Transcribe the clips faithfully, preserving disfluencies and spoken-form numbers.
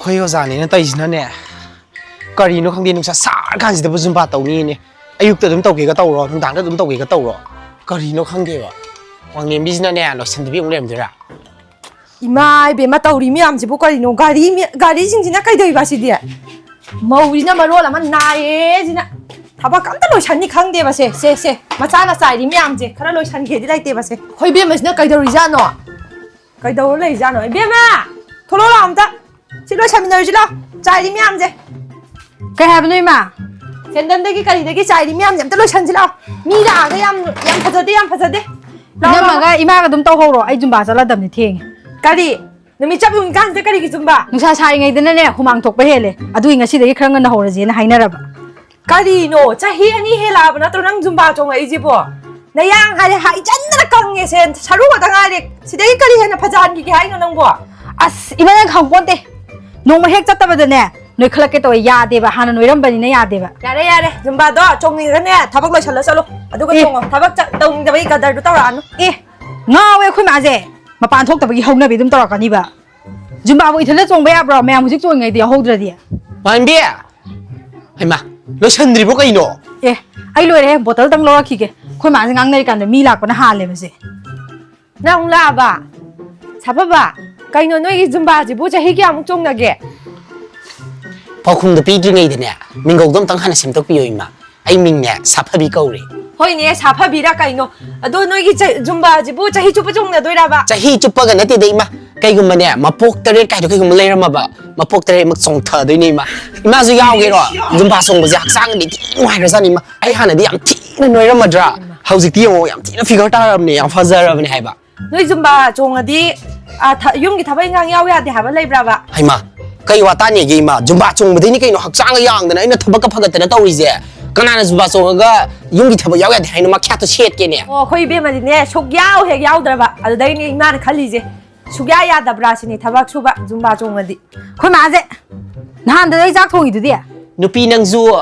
ꯑꯩꯈꯣꯏ ꯑꯣꯖꯥꯅꯦꯅ ꯇꯧꯔꯤꯁꯤꯅꯅꯦ, ꯀꯔꯤꯅꯣ ꯈꯪꯗꯦ, ꯅꯨꯡꯁꯥ ꯁꯥꯔꯀꯥꯟꯁꯤꯗꯕꯨ ꯖꯨꯝꯕꯥ ꯇꯧꯅꯤꯅꯦ꯫ ꯑꯌꯨꯛꯇ ꯑꯗꯨꯝ ꯇꯧꯒꯦꯒ ꯇꯧꯔꯣ, ꯅꯨꯡꯗꯥꯡꯗ ꯑꯗꯨꯝ ꯇꯧꯒꯦꯒ ꯇꯧꯔꯣ, ꯀꯔꯤꯅꯣ ꯈꯪꯗꯦꯕ꯫ ꯋꯥꯡꯂꯦꯝꯕꯤꯁꯤꯅꯅꯦ ꯂꯣꯏꯁꯟꯗꯕꯤ ꯑꯃꯨꯛ ꯂꯩꯔꯝꯗꯣꯏꯔꯥ? ꯏꯃꯥ ꯏꯕꯦꯝꯃ, ꯇꯧꯔꯤ ꯃꯌꯥꯝꯁꯤꯕꯨ ꯀꯔꯤꯅꯣ? ꯒꯥꯔꯤ ꯃꯤ-, ꯒꯥꯔꯤꯁꯤꯡꯁꯤꯅ ꯀꯩꯗꯧꯔꯤꯕ ꯁꯤꯗꯤ? ꯃꯧꯁꯤꯅ ꯃꯔꯣꯜ ꯑꯃ ꯅꯥꯏꯌꯦ ꯁꯤꯅ, ꯊꯕꯛ ꯑꯝꯇ ꯂꯣꯏꯁꯟꯅꯤ ꯈꯪꯗꯦꯕ꯫ ꯁꯦ, ꯁꯦ, ꯁꯦ, ꯃꯆꯥꯅ ꯆꯥꯏꯔꯤ ꯃꯌꯥꯝꯁꯦ ꯈꯔ ꯂꯣꯏꯁꯟꯒꯦꯗꯤ ꯂꯩꯇꯦꯕ꯫ ꯁꯦ, ꯑꯩꯈꯣꯏ ꯏꯕꯦꯝꯃꯁꯤꯅ ꯀꯩꯗꯧꯔꯤꯖꯥꯠꯅꯣ? ꯀꯩꯗꯧꯔ ꯂꯩꯖꯥꯠꯅꯣ? ꯏꯕꯦꯝꯃ, ꯊꯣꯛꯂꯛꯑꯣ ꯂꯥꯛꯑꯣ ꯑꯝꯇ꯫ ꯁꯤ ꯂꯣꯏꯁꯟꯃꯤꯟꯅꯔꯨꯁꯤ ꯂꯥꯛꯑꯣ, ꯆꯥꯏꯔꯤ ꯃꯌꯥꯝꯁꯦ꯫ ꯀꯩ ꯍꯥꯏꯕꯅꯣ, ꯏꯃꯥ? ꯁꯦꯟꯗꯟꯗꯒꯤ ꯀꯔꯤꯗꯒꯤ ꯆꯥꯏꯔꯤ ꯃꯌꯥꯝꯁꯦ ꯑꯝꯇ ꯂꯣꯏꯁꯟꯁꯤ ꯂꯥꯛꯑꯣ꯫ ꯃꯤ ꯂꯥꯛꯑꯒ ꯌꯥꯝ, ꯌꯥꯝ ꯐꯖꯗꯦ, ꯌꯥꯝ ꯐꯖꯗꯦ꯫ ꯂꯥꯛꯑꯣ, ꯂꯥꯛꯑꯣ꯫ ꯏꯅꯝꯃꯒ ꯏꯃꯥꯒ ꯑꯗꯨꯝ ꯇꯧꯍꯧꯔꯣ, ꯑꯩ ꯖꯨꯝꯕꯥ ꯆꯠꯂꯗꯕꯅꯤ, ꯊꯦꯡꯉꯦ꯫ ꯀꯔꯤ? ꯅꯨꯃꯤꯠ ꯆꯞ ꯌꯨꯡꯉꯤꯀꯥꯟꯁꯤꯗ ꯀꯔꯤꯒꯤ ꯖꯨꯝꯕꯥ? ꯅꯨꯡꯁꯥ ꯁꯥꯔꯤꯉꯩꯗꯅꯅꯦ ꯍꯨꯃꯥꯡ ꯊꯣꯛꯄ ꯍꯦꯜꯂꯦ, ꯑꯗꯨꯒꯤ ꯉꯁꯤꯗꯒꯤ ꯈꯔ ꯉꯟꯅ ꯍꯧꯔꯁꯦꯅ ꯍꯥꯏꯅꯔꯕ꯫ ꯀꯔꯤꯅꯣ? ꯆꯍꯤ ꯑꯅꯤ ꯍꯦꯜꯂꯛꯑꯕ ꯅꯠꯇ꯭ꯔꯣ ꯅꯪ ꯖꯨꯝꯕꯥ ꯆꯣꯡꯉꯛꯏꯁꯤꯕꯣ? ꯅꯌꯥꯡ ꯍꯥꯏꯔꯦ ꯍꯥꯏꯖꯟꯗꯅ ꯀꯪꯉꯦꯁꯦ, ꯁꯔꯨ ꯉꯥꯛꯇ ꯉꯥꯏꯔꯦ꯫ ꯁꯤꯗꯒꯤ ꯀꯔꯤ ꯍꯦꯟꯅ ꯐꯖꯍꯟꯈꯤꯒꯦ ꯍꯥꯏꯅꯣ ꯅꯪꯕꯣ? ꯑꯁ, ꯏꯃꯥ, ꯅꯪ ꯈꯪꯄꯣꯟꯇꯦ꯫ ꯅꯣꯡꯃ ꯍꯦꯛ ꯆꯠꯇꯕꯗꯅꯦ ꯅꯣꯏꯈꯠꯂꯛꯀꯦ ꯇꯧꯋꯦ, ꯌꯥꯗꯦꯕ, ꯍꯥꯟꯅ ꯅꯣꯏꯔꯝꯕꯅꯤꯅ ꯌꯥꯗꯦꯕ꯫ ꯌꯥꯔꯦ, ꯌꯥꯔꯦ, ꯖꯨꯝꯕꯥꯗꯣ ꯆꯣꯡꯅꯤꯡꯉꯒꯅꯦ ꯊꯕꯛ ꯂꯣꯏꯁꯜꯂ ꯆꯠꯂꯣ, ꯑꯗꯨꯒ ꯑꯦ꯫ ꯆꯣꯡꯉꯣ꯫ ꯊꯕꯛ ꯆꯠ-, ꯇꯧꯅꯤꯡꯗꯕꯒꯤ ꯀꯗꯔꯗꯨ ꯇꯧꯔꯛꯑꯅꯨ꯫ ꯑꯦ, ꯉꯥꯎꯋꯦ ꯑꯩꯈꯣꯏ ꯃꯥꯁꯦ꯫ ꯃꯄꯥꯟ ꯊꯣꯛꯇꯕꯒꯤ ꯍꯧꯅꯕꯤ ꯑꯗꯨꯝ ꯇꯧꯔꯛꯀꯅꯤꯕ꯫ ꯖꯨꯝꯕꯥꯕꯨ ꯏꯊꯟꯇ ꯆꯣꯡꯕ ꯌꯥꯕ꯭ꯔꯣ, ꯃꯌꯥꯝ ꯍꯧꯖꯤꯛ ꯆꯣꯡꯉꯤꯉꯩꯗ ꯌꯥꯎꯍꯧꯗ꯭ꯔꯗꯤ? ꯃꯥꯟꯕꯤ! ꯍꯩꯃꯥ, ꯂꯣꯏꯁꯟꯗ꯭ꯔꯤꯕꯣ ꯀꯩꯅꯣ? ꯑꯦ, ꯑꯩ ꯂꯣꯏꯔꯦꯍꯦ, ꯕꯣꯇꯜꯗꯪ ꯂꯧꯔꯛꯈꯤꯒꯦ꯫ ꯑꯩꯈꯣꯏ ꯃꯥꯁꯦ ꯉꯥꯡꯅꯔꯤꯀꯥꯟꯗ ꯃꯤ ꯂꯥꯛꯄꯅ ꯍꯥꯜꯂꯦꯕꯁꯦ꯫ ꯅꯪ ꯑꯃꯨꯛ ꯂꯥꯛꯑꯕ? ꯁꯥꯐꯕ, ꯀꯩꯅꯣ ꯅꯣꯏꯒꯤ ꯖꯨꯝꯕꯥꯁꯤꯕꯨ ꯆꯍꯤ ꯀꯌꯥꯃꯨꯛ ꯆꯣꯡꯅꯒꯦ? ꯄꯥꯎꯈꯨꯝꯗꯣ ꯄꯤꯗ꯭ꯔꯤꯉꯩꯗꯅꯦ, ꯃꯤꯡꯒꯧꯗꯣ ꯑꯝꯇꯪ ꯍꯥꯟꯅ ꯁꯦꯝꯗꯣꯛꯄꯤꯌꯣ, ꯏꯃꯥ꯫ ꯑꯩ ꯃꯤꯡꯅꯦ ꯁꯥꯐꯕꯤ ꯀꯧꯔꯦ꯫ ꯍꯣꯏꯅꯦ, ꯁꯥꯐꯕꯤꯔ ꯀꯩꯅꯣ? ꯑꯗꯣ ꯅꯣꯏꯒꯤ ꯆ-, ꯖꯨꯝꯕꯥꯁꯤꯕꯨ ꯆꯍꯤ ꯆꯨꯞꯄ ꯆꯣꯡꯅꯗꯣꯏꯔꯕ? ꯆꯍꯤ ꯆꯨꯞꯄꯒ ꯅꯠꯇꯦꯗ, ꯏꯃꯥ꯫ ꯀꯩꯒꯨꯝꯕꯅꯦ, ꯃꯄꯣꯛ ꯇꯔꯦꯠ ꯀꯥꯏꯗꯣ ꯀꯩꯒꯨꯝꯕ ꯂꯩꯔꯝꯃꯕ, ꯃꯄꯣꯛ ꯇꯔꯦꯠꯃꯛ ꯆꯣꯡꯊꯗꯣꯏꯅꯦ, ꯏꯃꯥ꯫ ꯏꯃꯥꯁꯨ ꯌꯥꯎꯒꯦꯔꯣ? ꯖꯨꯝꯕꯥ ꯆꯣꯡꯕꯁꯦ ꯍꯛꯆꯥꯡꯒꯤꯗꯤ ꯊꯤ ꯅꯨꯡꯉꯥꯏꯈ꯭ꯔꯖꯥꯠꯅꯤ, ꯏꯃꯥ꯫ ꯑꯩ ꯍꯥꯟꯅꯗꯤ ꯌꯥꯝ ꯊꯤꯅ ꯅꯣꯏꯔꯝꯃꯗ꯭ꯔꯥ? ꯍꯧꯖꯤꯛꯇꯤ ꯌꯦꯡꯉꯣ, ꯌꯥꯝ ꯊꯤꯅ ꯐꯤꯒꯔ ꯇꯥꯔꯕꯅꯦ, ꯌꯥꯝ ꯐꯖꯔꯕꯅꯦ ꯍꯥꯏꯕ꯫ ꯅꯣꯏ ꯖꯨꯝꯕꯥ ꯆꯣꯡꯉꯗꯤ, ꯑ, ꯊ-, ꯌꯨꯝꯒꯤ ꯊꯕꯛ ꯏꯪꯈꯥꯡ ꯌꯥꯎ ꯌꯥꯗꯦ ꯍꯥꯏꯕ ꯂꯩꯕ꯭ꯔꯕ? ꯍꯩꯃꯥ, ꯀꯩ ꯋꯥꯇꯥꯅꯦꯒꯦ, ꯏꯃꯥ? ꯖꯨꯝꯕꯥ ꯆꯣꯡꯕꯗꯩꯅꯤ ꯀꯩꯅꯣ ꯍꯛꯆꯥꯡꯒ ꯌꯥꯡꯗꯅ ꯑꯩꯅ ꯊꯕꯛꯀ ꯐꯒꯠꯇꯅ ꯇꯧꯔꯤꯁꯦ꯫ ꯀꯅꯥꯅ ꯖꯨꯝꯕꯥ ꯆꯣꯡꯉꯒ ꯌꯨꯝꯒꯤ ꯊꯕꯛ ꯌꯥꯎ ꯌꯥꯗꯦ ꯍꯥꯏꯅꯣ? ꯃꯈ꯭ꯌꯥꯠꯇꯣ ꯁꯦꯠꯀꯦꯅꯦ꯫ ꯑꯣ, ꯑꯩꯈꯣꯏ ꯏꯕꯦꯝꯃꯗꯤꯅꯦ ꯁꯨꯛ ꯌꯥꯎ ꯍꯦꯛ ꯌꯥꯎꯗ꯭ꯔꯕ, ꯑꯗꯨꯗꯩꯅꯦ ꯏꯃꯥꯅ ꯈꯜꯂꯤꯁꯦ꯫ ꯁꯨꯛꯌꯥ ꯌꯥꯗꯕ꯭ꯔꯥ ꯁꯤꯅꯤ ꯊꯕꯛ ꯁꯨꯕ, ꯖꯨꯝꯕꯥ ꯆꯣꯡꯉꯗꯤ꯫ ꯑꯩꯈꯣꯏ ꯃꯥꯁꯦ ꯅꯍꯥꯟꯗ ꯑꯩ ꯆꯥꯛ ꯊꯣꯡꯉꯤꯗꯨꯗꯤ꯫ ꯅꯨꯄꯤ ꯅꯪꯁꯨ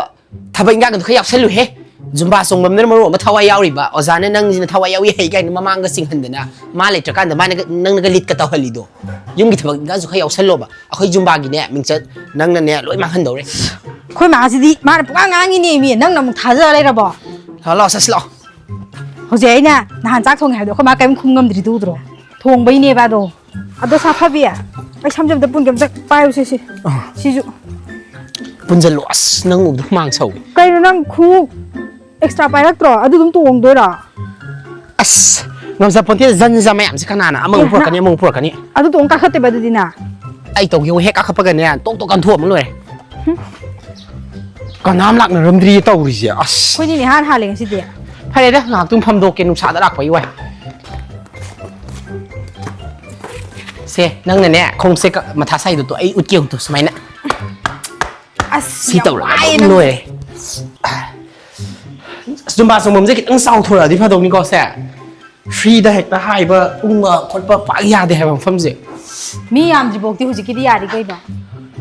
ꯊꯕꯛ ꯏꯟꯈꯥꯡꯒꯗꯣ ꯈꯔ ꯌꯥꯎꯁꯜꯂꯨꯍꯦ꯫ ꯖꯨꯝꯕꯥ ꯆꯣꯡꯕꯝꯗꯅ ꯃꯔꯨ ꯑꯃ ꯊꯋꯥꯏ ꯌꯥꯎꯔꯤꯕ, ꯑꯣꯖꯥꯅ ꯅꯪꯁꯤꯅ ꯊꯋꯥꯏ ꯌꯥꯎꯏ ꯍꯩ ꯀꯥꯏꯅ ꯃꯃꯥꯡꯒ ꯆꯤꯡꯍꯟꯗꯅ, ꯃꯥ ꯂꯩꯇ꯭ꯔꯀꯥꯟꯗ ꯃꯥꯅꯒ, ꯅꯪꯅꯒ ꯂꯤꯠꯀ ꯇꯧꯍꯜꯂꯤꯗꯣ꯫ ꯌꯨꯝꯒꯤ ꯊꯕꯛ ꯏꯪꯈꯥꯡꯁꯨ ꯈꯔ ꯌꯥꯎꯁꯜꯂꯣꯕ꯫ ꯑꯩꯈꯣꯏ ꯖꯨꯝꯕꯥꯒꯤꯅꯦ ꯃꯤꯡꯆꯠ ꯅꯪꯅꯅꯦ ꯂꯣꯏ ꯃꯥꯡꯍꯟꯗꯧꯔꯦ꯫ ꯑꯩꯈꯣꯏ ꯃꯥꯁꯤꯗꯤ ꯃꯥꯅ ꯄꯨꯡꯉꯥꯡ ꯉꯥꯡꯉꯤꯅꯦ ꯃꯤ, ꯅꯪꯅ ꯑꯃꯨꯛ ꯊꯥꯖ ꯂꯩꯔꯕꯣ? ꯂꯥꯛꯑꯣ, ꯂꯥꯛꯑꯣ, ꯆꯠꯁꯤ ꯂꯥꯛꯑꯣ꯫ ꯍꯧꯖꯤꯛ ꯑꯩꯅ ꯅꯍꯥꯟ ꯆꯥꯛ ꯊꯣꯡꯉꯦ ꯍꯥꯏꯕꯗꯣ ꯑꯩꯈꯣꯏ ꯃꯥ ꯀꯔꯤꯝ ꯈꯨꯝ ꯉꯝꯗ꯭ꯔꯤꯗꯨ ꯎꯗ꯭ꯔꯣ? ꯊꯣꯡꯕꯩꯅꯦꯕ ꯑꯗꯣ꯫ ꯑꯗꯣ ꯁꯥꯐꯕꯤ, ꯑꯩ ꯁꯝꯁꯦ ꯑꯝꯇ ꯄꯨꯟꯒꯦ, ꯑꯝꯇ ꯄꯥꯏꯌꯨꯁꯦ ꯁꯤ꯫ ꯑꯥ꯫ ꯁꯤꯁꯨ꯫ ꯄꯨꯟꯖꯜꯂꯣ, ꯑꯁ, ꯅꯪ ꯎꯕꯗ ꯍꯨꯃꯥꯡ ꯁꯧꯏ꯫ ꯀꯩꯅꯣ ꯅꯪ ꯈꯣꯡꯎꯞ ꯑꯦꯛꯁꯇ꯭ꯔꯥ ꯄꯥꯏꯔꯛꯇ꯭ꯔꯣ? ꯑꯗꯨ ꯑꯗꯨꯝ ꯇꯣꯡꯗꯣꯏꯔꯣ? ꯑꯁ, ꯉꯝꯖꯄꯣꯟꯇꯦ, ꯖꯟ ꯖꯥ ꯃꯌꯥꯝꯁꯦ ꯀꯅꯥꯅ ꯑꯃꯃꯨꯛ ꯑꯦ, ꯄꯨꯔꯛꯀꯅꯤ, ꯅꯪ ꯑꯃꯃꯨꯛ ꯄꯨꯔꯛꯀꯅꯤ꯫ ꯑꯗꯨ ꯇꯣꯡ ꯀꯥꯈꯠꯇꯣꯏꯕ ꯑꯗꯨꯗꯤ ꯅꯪ? ꯑꯩ ꯇꯧꯒꯦ, ꯍꯦꯛ ꯀꯥꯈꯠꯄꯒꯅꯦ, ꯇꯣꯛ ꯇꯣꯛ ꯀꯟꯊꯣꯛꯑꯝꯃ ꯂꯣꯏꯔꯦ꯫ ꯀꯅꯥꯝ ꯂꯥꯛꯅꯔꯝꯗ꯭ꯔꯤ ꯇꯧꯔꯤꯁꯦ, ꯑꯁ꯫ ꯑꯩꯈꯣꯏꯅꯤꯅꯦ ꯏꯍꯥꯟ ꯍꯥꯜꯂꯦ ꯉꯁꯤꯗꯤ꯫ ꯐꯔꯦꯗ, ꯉꯥꯏꯍꯥꯛꯇꯪ ꯐꯝꯗꯣꯛꯀꯦ, ꯅꯨꯡꯁꯥꯗ ꯂꯥꯛꯄꯒꯤ ꯋꯥꯏ꯫ ꯁꯦ, ꯅꯪꯅꯅꯦ, ꯈꯣꯡꯎꯞꯁꯦ ꯀ-, ꯃꯊꯥ ꯁꯥꯏꯗꯣ ꯇꯣ, ꯑꯩ ꯎꯠꯀꯦ ꯑꯃꯨꯛꯇꯣ, ꯁꯨꯃꯥꯏꯅ꯫ ꯑꯁ, ꯁꯤ ꯌꯥꯝ ꯇꯧꯔꯒ ꯋꯥꯏꯌꯦ ꯑꯗꯨꯝ ꯅꯪ꯫ ꯂꯣꯏꯔꯦ꯫ ꯑꯁ, ꯖꯨꯝꯕꯥ ꯆꯣꯡꯐꯝꯁꯦ ꯈꯤꯇꯪ ꯆꯥꯎꯊꯣꯔꯛꯑꯗꯤ ꯐꯗꯧꯅꯤꯀꯣ ꯁꯦ꯫ ꯐ꯭ꯔꯤꯗ ꯍꯦꯛꯇ ꯍꯥꯏꯕ, ꯎꯪꯕ ꯈꯣꯠꯄ ꯄꯥꯛ ꯌꯥꯗꯦ ꯍꯥꯏꯕ ꯃꯐꯝꯁꯦ꯫ ꯃꯤ ꯌꯥꯝꯗ꯭ꯔꯤꯐꯥꯎꯗꯤ ꯍꯧꯖꯤꯛꯀꯤꯗꯤ ꯌꯥꯔꯤ ꯀꯩꯅꯣ꯫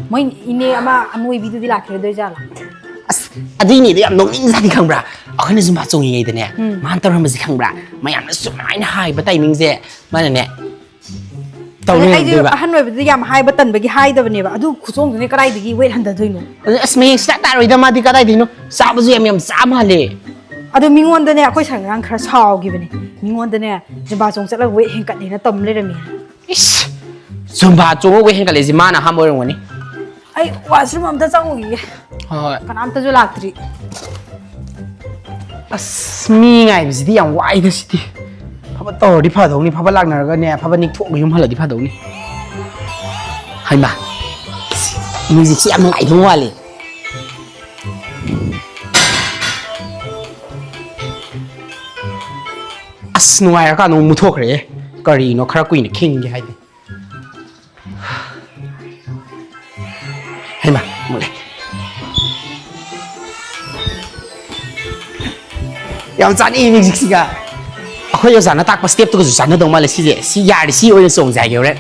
ꯃꯣꯏ ꯏꯅꯦ ꯑꯃ ꯑꯅꯣꯏꯕꯤꯗꯨꯗꯤ ꯂꯥꯛꯈꯤꯔꯣꯏꯗꯣꯏ ꯖꯥꯠꯂꯣ? ꯑꯁ, ꯑꯗꯨꯏꯅꯦꯗ ꯌꯥꯝ ꯅꯣꯛꯅꯤꯡꯖꯥꯠꯅꯤ ꯈꯪꯕ꯭ꯔꯥ? ꯑꯩꯈꯣꯏꯅ ꯖꯨꯝꯕꯥ ꯆꯣꯡꯉꯤꯉꯩꯗꯅꯦ, ꯎꯝ꯫ ꯃꯥꯅ ꯇꯧꯔꯝꯕꯁꯦ ꯈꯪꯕ꯭ꯔꯥ? ꯃꯌꯥꯝꯅ ꯁꯨꯃꯥꯏꯅ ꯍꯥꯏꯕ ꯇꯥꯏꯃꯤꯡꯁꯦ, ꯃꯥꯅꯅꯦ, ꯇꯧ ꯑꯗꯩ ꯑꯩꯁꯨ ꯂꯩꯔꯝꯗꯣꯏꯕ꯫ ꯑꯍꯟ ꯑꯣꯏꯕꯗꯨꯗꯤ ꯌꯥꯝ ꯍꯥꯏꯕ ꯇꯟꯕꯒꯤ ꯍꯥꯏꯗꯕꯅꯦꯕ꯫ ꯑꯗꯨ ꯈꯨꯆꯣꯡꯗꯨꯅ ꯀꯗꯥꯏꯗꯒꯤ ꯋꯦꯠ ꯍꯟꯊꯗꯣꯏꯅꯣ? ꯑꯗꯨ ꯑꯁ, ꯃꯌꯦꯡ ꯁꯨꯡꯇꯥ ꯇꯥꯔꯣꯏꯗ ꯃꯥꯗꯤ, ꯀꯗꯥꯏꯗꯩꯅꯣ? ꯆꯥꯕꯁꯨ ꯌꯥꯝ ꯌꯥꯝ ꯆꯥ ꯃꯥꯜꯂꯦ꯫ ꯑꯗꯣ ꯃꯤꯉꯣꯟꯗꯅꯦ, ꯑꯩꯈꯣꯏ ꯁꯪꯒꯥꯡ ꯈꯔ ꯁꯥꯎꯈꯤꯕꯅꯦ꯫ ꯃꯤꯉꯣꯟꯗꯅꯦ, ꯖꯨꯝꯕꯥ ꯆꯣꯡ ꯆꯠꯂꯒ ꯋꯦꯠ ꯍꯦꯟꯀꯠꯂꯦꯅ ꯇꯝ ꯂꯩꯔꯝꯃꯦ꯫ ꯏꯁ! ꯖꯨꯝꯕꯥ ꯆꯣꯡꯉ ꯋꯦꯠ ꯍꯦꯟꯀꯠꯂꯤꯁꯦ ꯃꯥꯅ ꯑꯍꯥꯟꯕ ꯑꯣꯏꯔꯝꯒꯅꯤ꯫ ꯑꯩ ꯋꯥꯁꯔꯨꯝ ꯑꯝꯇ ꯆꯪꯉꯨꯈꯤꯒꯦ꯫ ꯍꯣꯏ, ꯍꯣꯏ꯫ ꯀꯅꯥꯝꯇꯁꯨ ꯂꯥꯛꯇ꯭ꯔꯤ꯫ ꯑꯁ, ꯃꯤ ꯉꯥꯏꯕꯁꯤꯗꯤ ꯌꯥꯝ ꯋꯥꯏꯗ ꯁꯤꯗꯤ꯫ ꯐꯕ ꯇꯧꯔꯗꯤ ꯐꯗꯧꯅꯤ, ꯐꯕ ꯂꯥꯛꯅꯔꯒꯅꯦ, ꯐꯕ ꯅꯤꯛꯊꯣꯛꯑꯒ ꯌꯨꯝ ꯍꯜꯂꯗꯤ ꯐꯗꯧꯅꯤ꯫ ꯍꯩꯃꯥ, ꯃ꯭ꯌꯨꯖꯤꯛꯁꯤ ꯌꯥꯝ ꯅꯨꯡꯉꯥꯏꯗꯧ ꯃꯥꯜꯂꯤ꯫ ꯑꯁ, ꯅꯨꯡꯉꯥꯏꯔꯀꯥꯟꯗ ꯑꯃꯨꯛ ꯃꯨꯠꯊꯣꯛꯈ꯭ꯔꯦ꯫ ꯀꯔꯤꯅꯣ ꯈꯔ ꯀꯨꯏꯅ ꯈꯤꯡꯒꯦ ꯍꯥꯏꯗꯤ꯫ ꯍꯩꯃꯥ, ꯃꯨꯠꯂꯦ꯫ ꯌꯥꯝ ꯆꯥꯅꯩ ꯃ꯭ꯌꯨꯖꯤꯛꯁꯤꯒ꯫ ꯑꯩꯈꯣꯏ ꯑꯣꯖꯥꯅ ꯇꯥꯛꯄ ꯁ꯭ꯇꯦꯞꯇꯨꯒꯁꯨ ꯆꯥꯟꯅꯗꯧ ꯃꯥꯜꯂꯦ ꯁꯤꯁꯦ꯫ ꯁꯤ ꯌꯥꯔꯗꯤ ꯁꯤ ꯑꯣꯏꯅ ꯆꯣꯡꯖꯦ ꯍꯥꯏꯒꯦ ꯍꯣꯔꯦꯟ꯫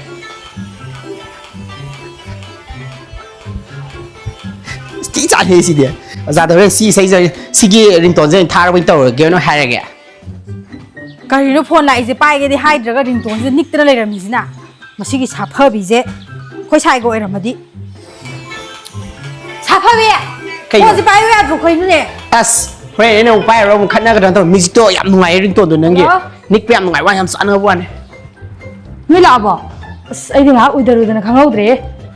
ꯊꯤ ꯆꯥꯅꯩ ꯁꯤꯗꯤ꯫ ꯑꯣꯖꯥꯗ ꯍꯣꯔꯦꯟ ꯁꯤ ꯏꯁꯩꯁꯦ, ꯁꯤꯒꯤ ꯔꯤꯡꯇꯣꯟꯁꯦ ꯑꯣꯏꯅ ꯊꯥꯔꯒ ꯑꯣꯏꯅ ꯇꯧꯔꯒꯦ ꯑꯣꯏꯅ ꯍꯥꯏꯔꯒꯦ꯫ ꯀꯔꯤꯅꯣ ꯐꯣꯟ ꯂꯥꯛꯏꯁꯦ ꯄꯥꯏꯒꯦꯗꯤ ꯍꯥꯏꯗ꯭ꯔꯒ ꯔꯤꯡꯇꯣꯟꯁꯦ ꯅꯤꯛꯇꯅ ꯂꯩꯔꯝꯃꯤꯁꯤꯅ? ꯃꯁꯤꯒꯤ ꯁꯥꯐꯕꯤꯁꯦ ꯑꯩꯈꯣꯏ ꯁꯥꯏꯒ ꯑꯣꯏꯔꯝꯃꯗꯤ꯫ ꯁꯥꯐꯕꯤ! ꯀꯩꯅꯣ? ꯐꯣꯟꯁꯦ ꯄꯥꯏꯌꯨ ꯌꯥꯗ꯭ꯔꯣ? ꯀꯩꯅꯣꯅꯦ? ꯑꯁ, ꯍꯣꯔꯦꯟ ꯑꯩꯅ ꯑꯃꯨꯛ ꯄꯥꯏꯔꯨꯔ ꯑꯃꯨꯛ ꯈꯠꯅꯒꯗ꯭ꯔꯥ ꯇꯧ꯫ ꯃ꯭ꯌꯨꯖꯤꯛꯇꯣ ꯌꯥꯝ ꯅꯨꯡꯉꯥꯏꯌꯦ, ꯔꯤꯡꯇꯣꯟꯗꯣ ꯅꯪꯒꯤ꯫ ꯍꯜꯂꯣ? ꯅꯤꯛꯄ ꯌꯥꯝ ꯅꯨꯡꯉꯥꯏ, ꯋꯥ ꯌꯥꯝ ꯆꯥꯟꯅꯕ ꯋꯥꯅꯦ꯫ ꯅꯣꯏ ꯂꯥꯛꯑꯕꯣ? ꯑꯁ, ꯑꯩꯗꯤ ꯉꯥꯏꯍꯥꯛ ꯎꯏꯗꯔꯨꯗꯅ ꯈꯪꯍꯧꯗ꯭ꯔꯦ꯫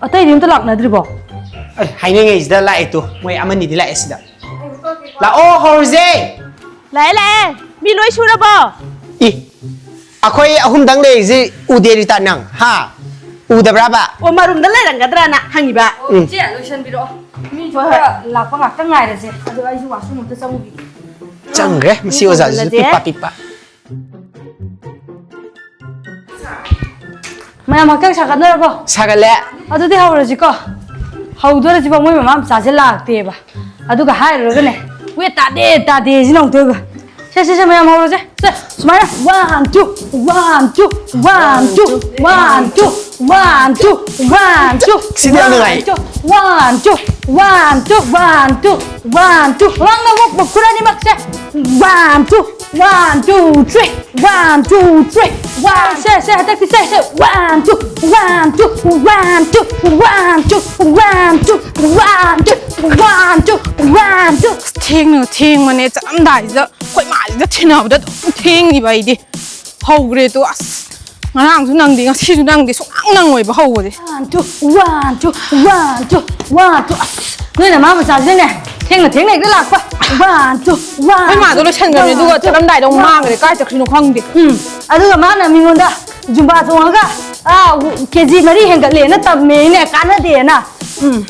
ꯑꯇꯩꯗꯤ ꯑꯝꯇ ꯂꯥꯛꯅꯗ꯭ꯔꯤꯕꯣ? ꯑꯦ, ꯍꯥꯏꯅꯤꯡꯉꯩꯁꯤꯗ ꯂꯥꯛꯑꯦ ꯇꯨ꯫ ꯃꯣꯏ ꯑꯃꯅꯤꯗꯤ ꯂꯥꯛꯑꯦ ꯁꯤꯗ꯫ ꯂꯥꯛꯑꯣ, ꯍꯧꯔꯁꯦ꯫ ꯂꯥꯛꯑꯦ, ꯂꯥꯛꯑꯦ꯫ ꯃꯤ ꯂꯣꯏ ꯁꯨꯔꯕꯣ? ꯏ, ꯑꯩꯈꯣꯏ ꯑꯍꯨꯝꯗꯪ ꯂꯩꯔꯤꯁꯤ ꯎꯗꯦ ꯔꯤꯇꯥ ꯅꯪ, ꯍꯥ? ꯎꯗꯕ꯭ꯔꯥꯕ? ꯑꯣ, ꯃꯔꯨꯝꯗ ꯂꯩꯔꯝꯒꯗ꯭ꯔꯥꯅ ꯍꯪꯉꯤꯕ꯫ ꯎꯝ꯫ ꯏꯆꯦ, ꯂꯣꯏꯁꯟꯕꯤꯔꯛꯑꯣ꯫ ꯃꯤꯁꯨ ꯍꯣꯏ, ꯍꯣꯏ꯫ ꯈꯔ ꯂꯥꯛꯄ ꯉꯥꯛꯇ ꯉꯥꯏꯔꯁꯦ꯫ ꯑꯗꯣ ꯑꯩꯁꯨ washroom ꯑꯝꯇ ꯆꯪꯉꯨꯈꯤꯒꯦ꯫ ꯆꯪꯈ꯭ꯔꯦ꯫ ꯃꯁꯤ ꯃꯤ ꯑꯣꯖꯥꯁꯤꯁꯨ ꯀꯧꯁꯜꯂꯁꯦ꯫ ꯄꯤꯛꯄ ꯄꯤꯛꯄ꯫ ꯃꯌꯥꯝ ꯍꯛꯆꯥꯡ ꯁꯥꯒꯠꯅꯔꯕꯣ? ꯁꯥꯒꯠꯂꯦ꯫ ꯑꯗꯨꯗꯤ ꯍꯧꯔꯁꯤꯀꯣ꯫ ꯍꯧꯗꯣꯔꯁꯤꯕꯣ, ꯃꯣꯏ ꯃꯃꯥ ꯃꯆꯥꯁꯦ ꯂꯥꯛꯇꯦꯕ꯫ ꯑꯗꯨꯒ ꯍꯥꯏꯔꯨꯔꯒꯅꯦ, "ꯋꯦꯠ ꯇꯥꯗꯦ, ꯇꯥꯗꯦ" ꯁꯤꯅ ꯑꯃꯨꯛ ꯇꯧꯏꯕ꯫ ꯁꯦ, ꯁꯦ, ꯁꯦ, ꯃꯌꯥꯝ ꯍꯧꯔꯁꯦ꯫ ꯁꯦ, ꯁꯨꯃꯥꯏꯅ꯫ One, two, one, two, one, two, one, two, one, two, ꯁꯤꯗꯤ ꯌꯥꯝ ꯅꯨꯡꯉꯥꯏ꯫ One, two, one, two, one, two, one, two, one, two꯫ ꯃꯃꯥꯡꯗ ꯑꯃꯨꯛ ꯈꯨꯠ ꯑꯅꯤꯃꯛꯁꯦ꯫ One, two, one, two, three꯫ One, two, three, one꯫ ꯁꯦ, ꯁꯦ, ꯍꯟꯗꯛꯇꯤ ꯁꯦ, ꯁꯦ꯫ One, two, one, two, one, two, one, two, one, two, one, two, one, two, one, two, one, two꯫ ꯑꯁ, ꯊꯦꯡꯅ ꯊꯦꯡꯕꯅꯦ, ꯆꯠꯂꯝꯗꯥꯏꯁꯤꯗ ꯑꯩꯈꯣꯏ ꯃꯥꯁꯤꯗ ꯊꯤꯅꯕꯗ ꯑꯗꯨꯝ ꯊꯦꯡꯉꯤꯕ ꯑꯩꯗꯤ꯫ ꯍꯧꯈ꯭ꯔꯦ ꯇꯨ, ꯑꯁ, ꯉꯔꯥꯡꯁꯨ ꯅꯪꯗꯦ, ꯉꯁꯤꯁꯨ ꯅꯪꯗꯦ, ꯁꯨꯡꯅꯪ ꯅꯪꯉꯣꯏꯕ ꯍꯧꯕꯁꯦ꯫ One, two, one, two, one, two, one, two꯫ ꯑꯁ, ꯅꯣꯏ ꯅꯃꯥ ꯃꯆꯥꯁꯤꯅꯅꯦ, ꯊꯦꯡꯅ ꯊꯦꯡꯅ ꯍꯦꯛꯇ ꯂꯥꯛꯄ꯫ One, two, one, ꯑꯩꯈꯣꯏ ꯃꯥꯗꯣ two, ꯂꯣꯏꯁꯟꯈ꯭ꯔꯕꯅꯦ, one, ꯑꯗꯨꯒ two, ꯆꯠꯂꯝꯗꯥꯏꯗ ꯑꯃꯨꯛ one꯫ ꯃꯥꯡꯈ꯭ꯔꯦ, ꯀꯥꯏ ꯆꯠꯈ꯭ꯔꯤꯅꯣ ꯈꯪꯗꯦ꯫ ꯎꯝ, ꯑꯗꯨꯒ ꯃꯥꯅ ꯃꯤꯉꯣꯟꯗ ꯖꯨꯝꯕꯥ ꯆꯣꯡꯉꯒ, ꯑꯥ, ꯀꯦ ꯖꯤ ꯃꯔꯤ ꯍꯦꯟꯒꯠꯂꯦꯅ ꯇꯝꯃꯦꯅꯦ, ꯀꯥꯟꯅꯗꯦꯅ꯫ ꯎꯝ꯫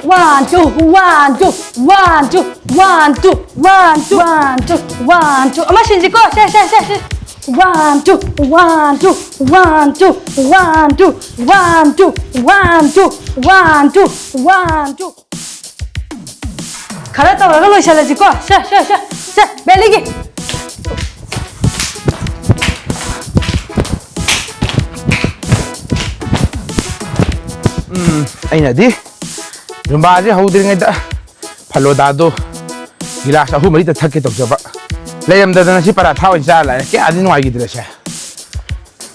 One, two, one, two, one, two, one, two, one, two, one, two, one, two꯫ ꯑꯃ ꯁꯤꯟꯁꯤꯀꯣ, ꯁꯦ, ꯁꯦ, ꯁꯦ, ꯁꯦ꯫ One, two, one, two, one, two, one, two, one, two, one, two, one, two, one, two꯫ ꯈꯔ ꯇꯧꯔꯒ ꯂꯣꯏꯁꯤꯜꯂꯁꯤꯀꯣ꯫ ꯁꯦ, ꯁꯦ, ꯁꯦ, ꯁꯦ, ꯕꯦꯂꯤꯒꯤ꯫ ꯎꯝ, ꯑꯩꯅꯗꯤ ꯖꯨꯝꯕꯥꯁꯦ ꯍꯧꯗ꯭ꯔꯤꯉꯩꯗ ꯐꯂꯣꯗꯥꯗꯣ ꯒꯤꯂꯥꯁ ꯑꯍꯨꯝ ꯃꯔꯤꯇ ꯊꯛꯀꯦ ꯇꯧꯖꯕ꯫ ꯂꯩꯔꯝꯗꯗꯅ ꯁꯤ ꯄꯔꯥꯊꯥ ꯑꯣꯏꯅ ꯆꯥꯔ ꯂꯥꯛꯑꯦ꯫ ꯀꯌꯥꯗꯤ ꯅꯨꯡꯉꯥꯏꯈꯤꯗ꯭ꯔꯦꯁꯦ꯫